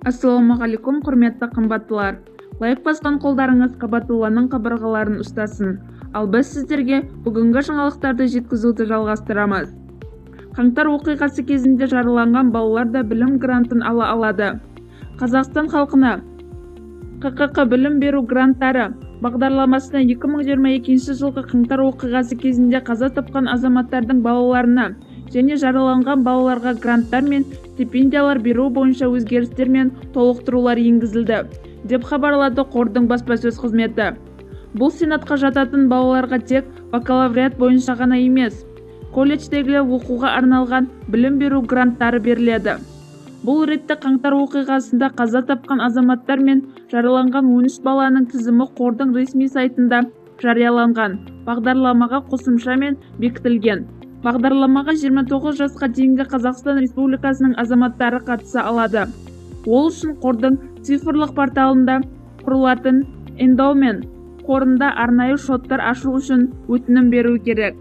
Ассалаумағалейкум, құрметті қымбаттылар! Лайк басқан қолдарыңыз Қабатулланың қабырғаларын ұстасын. Ал біз сіздерге бүгінгі жаңалықтарды жеткізуді жалғастырамыз. Қаңтар оқиғасы кезінде жараланған балалар да білім грантын ала алады. Қазақстан халқына ҚҚҚ білім беру гранттары бағдарламасына 2022 жылғы қаңтар оқиғасы кезінде қаза тапқан азаматтардың балаларына және жараланған балаларға гранттар мен стипендиялар беру бойынша өзгерістер мен толықтырулар енгізілді, деп хабарлады қордың баспасөз қызметі. Бұл санатқа жататын балаларға тек бакалавриат бойынша ғана емес, колледждегі оқуға арналған білім беру гранттары беріледі. Бұл ретте қаңтар оқиғасында қаза тапқан азаматтар мен жараланған 13 баланың тізімі қордың ресми сайтында жарияланған бағдарламаға қосымшамен бекітілген. Бағдарламаға 29 жасқа дейінгі Қазақстан Республикасының азаматтары қатыса алады. Ол үшін қордың цифрлық порталында құрылатын эндаумент қорында арнайы шоттар ашу үшін өтінім беру керек.